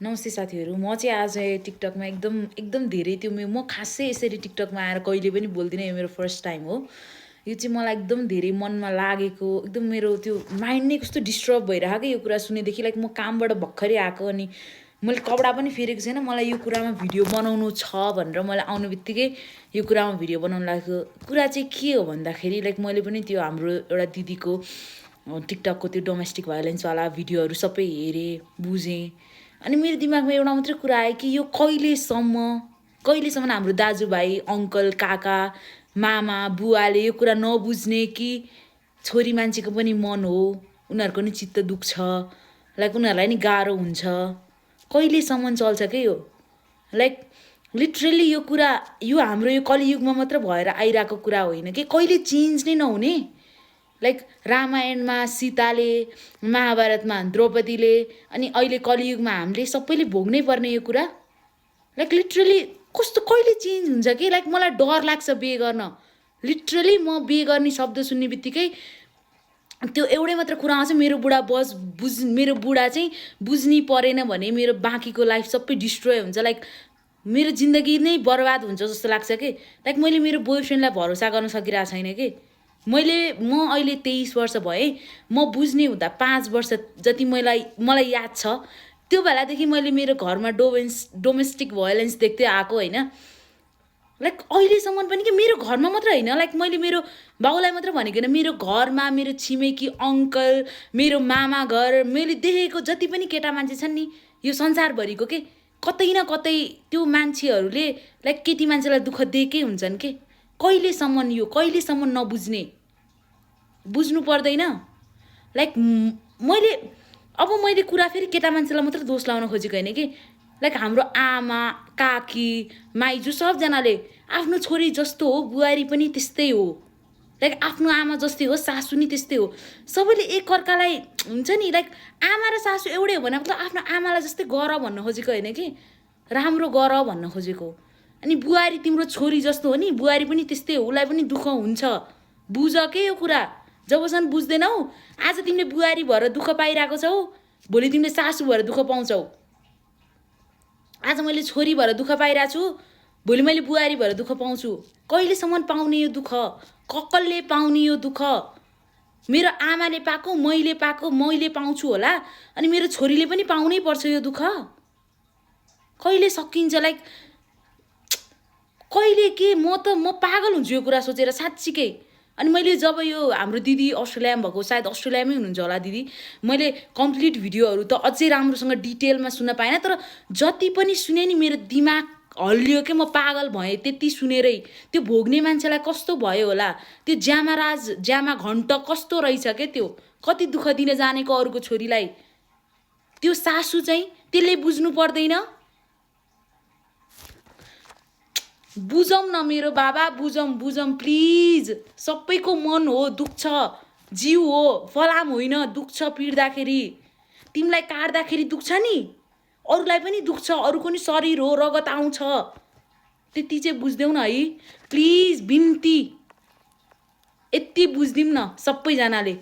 नमस्ते साथीहरू, म चाहिँ आज टिकटकमा एकदम धेरै त्यो म खासै यसरी टिकटकमा आएर कहिले पनि बोल्दिनँ। यो मेरो फर्स्ट टाइम हो। यो चाहिँ मलाई एकदम धेरै मनमा लागेको, एकदम मेरो त्यो माइन्ड नै कस्तो डिस्टर्ब भइरहेको यो कुरा सुनेदेखि। लाइक म कामबाट भर्खरै आएको, अनि मैले कपडा पनि फेरेको छैन। मलाई यो कुरामा भिडियो बनाउनु छ भनेर मैले आउने बित्तिकै यो कुरामा भिडियो बनाउनु लागेको। कुरा चाहिँ के हो भन्दाखेरि, लाइक मैले पनि त्यो हाम्रो एउटा दिदीको टिकटकको त्यो डोमेस्टिक भायोलेन्सवाला भिडियोहरू सबै हेरेँ, बुझेँ। अनि मेरो दिमागमा एउटा मात्रै कुरा आयो कि यो कहिलेसम्म हाम्रो दाजुभाइ, अङ्कल, काका, मामा, बुवाले यो कुरा नबुझ्ने कि छोरी मान्छेको पनि मन हो, उनीहरूको नि चित्त दुख्छ, लाइक उनीहरूलाई नि गाह्रो हुन्छ। कहिलेसम्म चल्छ के यो? लाइक लिटरली यो कुरा यो हाम्रो यो कलियुगमा मात्र भएर आइरहेको कुरा होइन कि कहिले चेन्ज नै नहुने। लाइक रामायणमा सीताले, महाभारतमा द्रौपदीले, अनि अहिले कलियुगमा हामीले सबैले भोग्नै पर्ने यो कुरा। लाइक लिटरली कस्तो कहिले चेन्ज हुन्छ कि? लाइक मलाई डर लाग्छ बिहे गर्न। लिटरली म बिहे गर्ने शब्द सुन्ने बित्तिकै त्यो एउटै मात्र कुरा आउँछ, मेरो बुढा चाहिँ बुझ्नै परेन भने मेरो बाँकीको लाइफ सबै डिस्ट्रोय हुन्छ। लाइक मेरो जिन्दगी नै बर्बाद हुन्छ जस्तो लाग्छ कि। लाइक मैले मेरो बोयफ्रेन्डलाई भरोसा गर्न सकिरहेको छैन कि। म अहिले 23 वर्ष भएँ। म बुझ्ने हुँदा 5 वर्ष जति मलाई याद छ, त्यो बेलादेखि मैले मेरो घरमा डोमेस्टिक भायोलेन्स देख्दै आएको होइन। लाइक अहिलेसम्म पनि कि मेरो घरमा मात्र होइन, लाइक मैले मेरो बाउलाई मात्र भनेको होइन, मेरो घरमा, मेरो छिमेकी अङ्कल, मेरो मामा घर, मैले देखेको जति पनि केटा मान्छे छन् नि यो संसारभरिको के, कतै न कतै त्यो मान्छेहरूले लाइक केटी मान्छेलाई दुःख दिएकै हुन्छन् के। कहिलेसम्म नबुझ्ने? बुझ्नु पर्दैन? लाइक मैले कुरा फेरि केटा मान्छेलाई मात्र दोष लाउन खोजेको होइन कि। लाइक हाम्रो आमा, काकी, माइजू सबजनाले आफ्नो छोरी जस्तो हो, बुहारी पनि त्यस्तै हो। लाइक आफ्नो आमा जस्तै हो, सासू नि त्यस्तै हो। सबैले एकअर्कालाई हुन्छ नि, लाइक आमा र सासू एउटै हो भने मतलब आफ्नो आमालाई जस्तै गर भन्न खोजेको होइन कि, राम्रो गर भन्न खोजेको। अनि बुहारी तिम्रो छोरी जस्तो हो नि, बुहारी पनि त्यस्तै हो, उसलाई पनि दुःख हुन्छ। बुझ के यो कुरा। जबसम्म बुझ्दैनौ, आज तिमीले बुहारी भएर दुःख पाइरहेको छौ, भोलि तिमीले सासू भएर दुःख पाउँछौ। आज मैले छोरी भएर दुःख पाइरहेको छु, भोलि मैले बुहारी भएर दुःख पाउँछु। कहिलेसम्म पाउने यो दुःख? कक्कलले पाउने यो दुःख? मेरो आमाले पाएको, मैले पाउँछु होला, अनि मेरो छोरीले पनि पाउनै पर्छ यो दुःख? कहिले सकिन्छ? लाइक कहिले के? म पागल हुन्छु यो कुरा सोचेर साँच्चीकै। अनि मैले जब यो हाम्रो दिदी अस्ट्रेलियामा भएको, सायद अस्ट्रेलियामै हुनुहुन्छ होला दिदी, मैले कम्प्लिट भिडियोहरू त अझै राम्रोसँग डिटेलमा सुन्न पाएन, तर जति पनि सुने नि मेरो दिमाग हल्लियो के। म पागल भएँ त्यति सुनेरै। त्यो भोग्ने मान्छेलाई कस्तो भयो होला, त्यो ज्यामा घण्ट कस्तो रहेछ के, त्यो कति दुःख दिन जानेको अरूको छोरीलाई। त्यो सासू चाहिँ त्यसले बुझ्नु पर्दैन? बुझौँ न मेरो बाबा, बुझौँ प्लिज। सबैको मन हो, दुख्छ, जीव हो, फलाम होइन, दुख्छ पिड्दाखेरि। तिमीलाई काट्दाखेरि दुख्छ नि, अरूलाई पनि दुख्छ, अरूको नि शरीर हो, रगत आउँछ। त्यति चाहिँ बुझ्देऊ न है प्लिज, बिन्ती। यति बुझ्दिउँ न सबैजनाले।